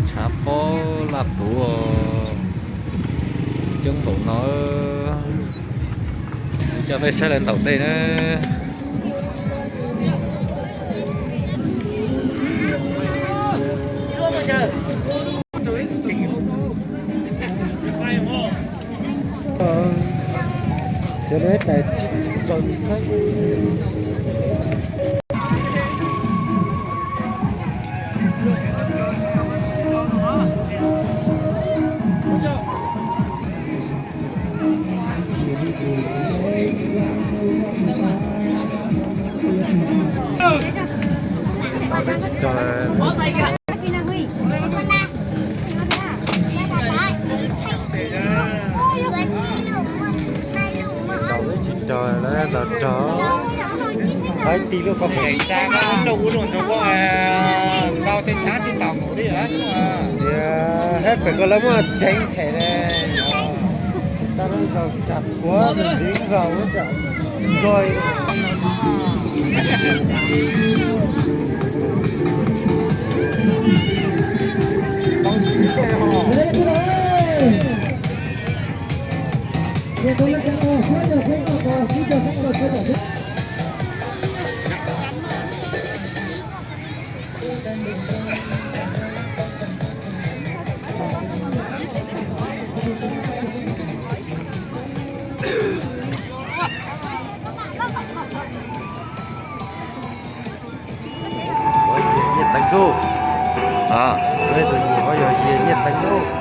Tshav pob laj puv coob npaum no. Kuv coj peb saib lawv ntaus dej na. Tsis rog lawm, los rog. Qaib ti lub qhov tias hab pem ko lawv muaj dheev them le. Tau lub zaus tsam puav ntxiv zaus tsam nrog. Nyiaj teev lauj. Tus nyuam ho yog nyiaj teev lauj.